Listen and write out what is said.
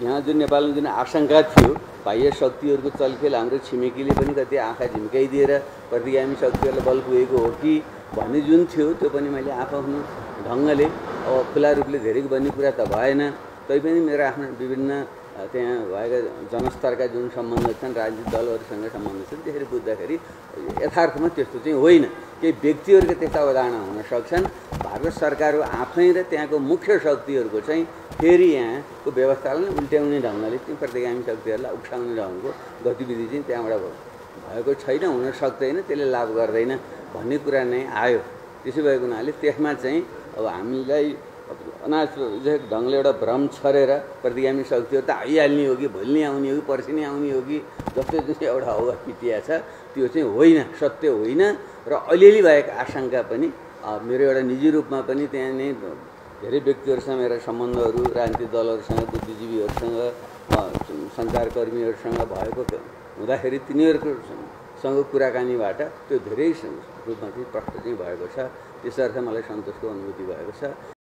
यहाँ जुन नेपालमा जुन आशंका थियो बाह्य शक्तिहरूको चलखेल हाम्रो छिमेकीले पनि कति आँखा झिम्काइदिएर प्रतिगामी शक्तिहरूलाई बल पुगेको हो कि भन्ने जुन थियो त्यो पनि मैले आफ्नो ढङ्गले अब खुला रूपले धेरै भन्ने कुरा त भएन। तैपनि मेरो आफ्नो विभिन्न त्यहाँ भएका जनस्तरका जुन सम्बन्ध छन् राजनीतिक दलहरूसँग सम्बन्ध छन् त्यसरी बुझ्दाखेरि यथार्थमा त्यस्तो चाहिँ होइन। केही व्यक्तिहरूको त्यस्ता अवधारणा हुन सक्छन्। भारत सरकार आफै र त्यहाँको मुख्य शक्तिहरूको चाहिँ फेरि यहाँको व्यवस्थालाई उल्ट्याउने ढङ्गले त्यो प्रतिगामी शक्तिहरूलाई उक्साउने ढङ्गको गतिविधि चाहिँ त्यहाँबाट भएको छैन, हुन सक्दैन, त्यसले लाभ गर्दैन भन्ने कुरा नै आयो। त्यसो भएको हुनाले त्यसमा चाहिँ अब हामीलाई अनावश्यक ढङ्गले एउटा भ्रम छरेर प्रतिगामी शक्तिहरू त आइहाल्ने हो कि भोलि नै आउने हो कि पर्सि नै आउने हो कि जस्तो जुन एउटा हवा पिटिया छ त्यो चाहिँ होइन, सत्य होइन। र अलिअलि भएको आशंका पनि मेरो एउटा निजी रूपमा पनि त्यहाँ नै धेरै व्यक्तिहरूसँग मेरा सम्बन्धहरू राजनीतिक दलहरूसँग, बुद्धिजीवीहरूसँग, सञ्चारकर्मीहरूसँग भएको हुँदाखेरि तिनीहरूसँग कुराकानीबाट त्यो धेरै रूपमा चाहिँ प्रष्ट चाहिँ भएको छ। त्यसर्थ मलाई सन्तोषको अनुभूति भएको छ।